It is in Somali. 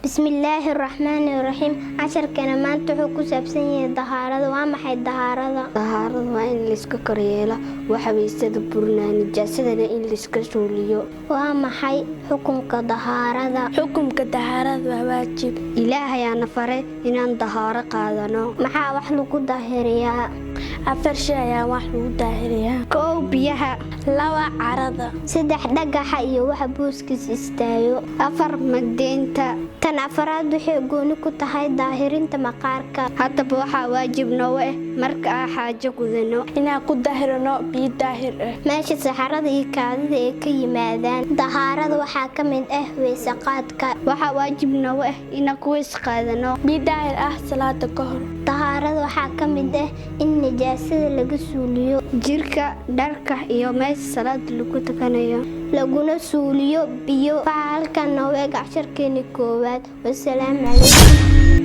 Bismillaahi Raxmaani Raxiim. Casharkeena maanta wuxuu ku saabsan yahay dahaarada. Waa maxay dahaarada? Dahaarada waa in layska koryeelo waxa weysada burinaya, nijaasadana in layska suuliyo. Waa maxay xukunka dahaarada? Xukunka dahaarada waa waajib. Ilaahay ayaa na faray inaan dahaaro qaadano. Maxaa wax lagu daahiriyaa? Afar shay ayaa wax lagu daahiriyaa. Kow, biyaha. Laba, carada. Saddex, dhagaxa iyo waxa booskiis istaago. Afar, magdeynta. Tan afaraad waxay gooni ku tahay daahirinta maqaarka. Haddaba waxaa waajib noogu ah marka aan xaajo gudano inaan ku daahirino biyo daahir ah. Meesha saxarada iyo kaadida ay ka yimaadaan. Dahaarada waxaa ka mid ah weysaqaadka. Waxaa waajib noogu ah inaan ku weys qaadano biyo daahir ah salaada ka hor. Dahaarada waxaa ka mid ah in nijaasada laga suuliyo jirka, dharka iyo meesha salaada lagu tukanayo, laguna suuliyo biyo. Waxaa halkan noogu eg casharkeeni koowaad. Wasalaamu calaykum.